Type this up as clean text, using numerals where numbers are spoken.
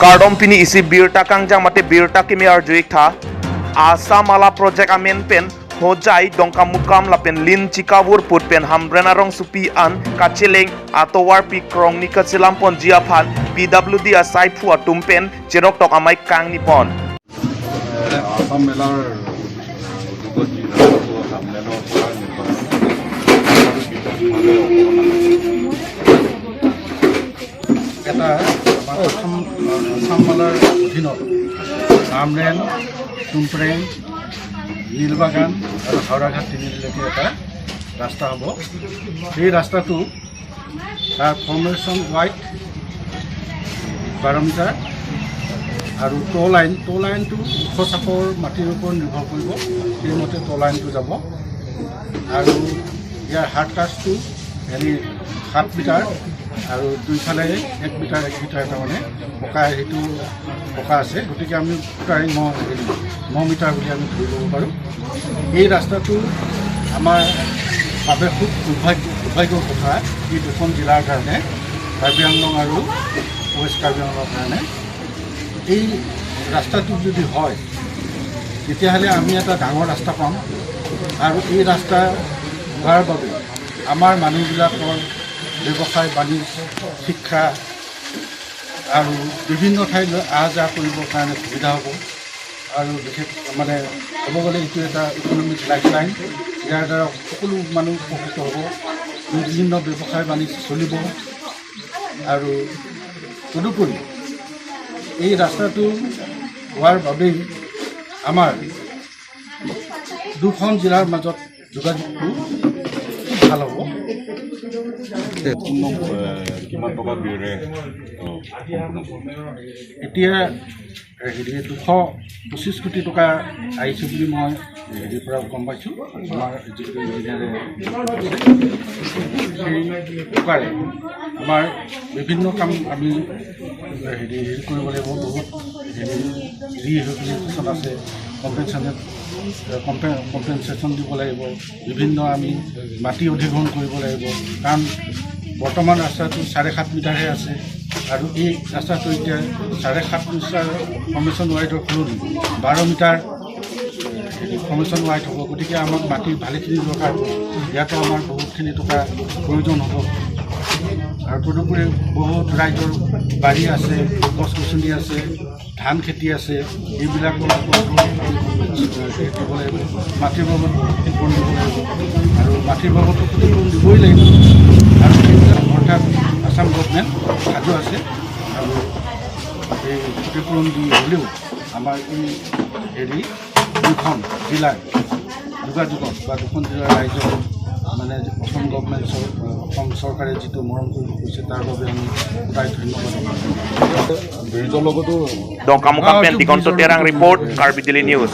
Kardom pini isi birta kangjang mate birta kimi arjuik tha Asa Mala project amen pen Hojai dongka mukam lapen lin chikawur put pen hambrena rong supi an kacheleng atowar pi krong ni kachilam pon jiaphan PWD asai phua tumpen cherok tok amai kang ni pon. Assam মেলাৰ উদ্যোগত যি ৰাস্তাটো হামৰেণৰ পৰা নিৰ্মাণ আৰু বিশেষভাৱে অকণমান এটা আমাৰ আসাম আসাম মালাৰ অধীনত হামৰেণ, টুমপ্ৰেং, নীলবাগান আৰু হাওৰাঘাট তিনিআলিলৈকে এটা ৰাস্তা হ'ব। সেই ৰাস্তাটো তাৰ ফৰ্মেশ্যন ৱাইড 12 মিটাৰ আৰু ট' লাইনটো ওখ চাপৰ মাটিৰ ওপৰত নিৰ্ভৰ কৰিব, সেইমতে ট' লাইনটো যাব। আৰু ইয়াৰ হাৰ্ড কাষ্টটো হেৰি 7 মিটাৰ আৰু দুইফালে 1 মিটাৰ 1 মিটাৰ, তাৰমানে পকা, সেইটো পকা আছে। গতিকে আমি প্ৰায় হেৰি 9 মিটাৰ বুলি আমি ধৰি ল'ব পাৰোঁ। এই ৰাস্তাটো আমাৰ বাবে খুব সৌভাগ্যৰ কথা এই দুখন জিলাৰ কাৰণে, কাৰ্বি আংলং আৰু ৱেষ্ট কাৰ্বি আংলঙৰ কাৰণে। এই ৰাস্তাটো যদি হয়, তেতিয়াহ'লে আমি এটা ডাঙৰ ৰাস্তা পাম আৰু এই ৰাস্তা হোৱাৰ বাবে আমাৰ মানুহবিলাকৰ ব্যৱসায় বাণিজ্য, শিক্ষা আৰু বিভিন্ন ঠাইলৈ আহ যাহ কৰিবৰ কাৰণে সুবিধা হ'ব। আৰু বিশেষ মানে ক'ব গ'লে এইটো এটা ইকনমিক লাইফ লাইন। ইয়াৰ দ্বাৰা সকলো মানুহ উপকৃত হ'ব, বিভিন্ন ব্যৱসায় বাণিজ্য চলিব। আৰু তদুপৰি এই ৰাস্তাটো হোৱাৰ বাবেই আমাৰ দুখন জিলাৰ মাজত যোগাযোগটো খুব ভাল হ'ব। সম্পূৰ্ণ কিমান টকা ব্যয়েৰে সম্পূৰ্ণ কৰিব? এতিয়া হেৰি 225 কোটি টকা আহিছে বুলি মই হেৰিৰ পৰা গম পাইছোঁ। আমাৰ যিটো ইঞ্জিনিয়াৰে সেই টকাৰে আমাৰ বিভিন্ন কাম আমি হেৰি হেৰি কৰিব লাগিব। বহুত হেৰি ৰিহেবিলিটেশ্যন আছে, কম্পেনচেশ্যন দিব লাগিব, বিভিন্ন আমি মাটি অধিগ্ৰহণ কৰিব লাগিব। কাৰণ বৰ্তমান ৰাস্তাটো 7.5 মিটাৰহে আছে আৰু এই ৰাস্তাটো এতিয়া 7.5 মিটাৰ ফৰ্মেশ্যন ৱাইডৰ সলনি 12 মিটাৰ হেৰি ফৰ্মেশ্যন ৱাইড হ'ব। গতিকে আমাক মাটিৰ ভালেখিনি দৰকাৰ হ'ব। ইয়াতো আমাৰ বহুতখিনি টকা প্ৰয়োজন হ'ব। আৰু তদুপৰি বহুত ৰাইজৰ বাৰী আছে, গছ গছনি আছে, ধান খেতি আছে, এইবিলাকৰ ওপৰতো আমি দিব লাগিব। মাটিৰ বাবদ ক্ষতিপূৰণ দিব লাগিব আৰু মাটিৰ বাবদতো ক্ষতিপূৰণ দিবই লাগিব। আৰু সেইবিলাক অৰ্থাৎ আছাম গভমেণ্ট সাজু আছে আৰু এই ক্ষতিপূৰণ দি হ'লেও আমাৰ এই হেৰি দুখন জিলাৰ যোগাযোগত বা দুখন জিলাৰ ৰাইজৰ মানে অসম গভমেণ্ট, অসম চৰকাৰে যিটো মৰম কৰিব কৈছে, তাৰ বাবে আমি সদায় ধন্যবাদ। ব্ৰিজৰ লগতো Dongkamukam pen Digonto Terang report, Karbi Daily News.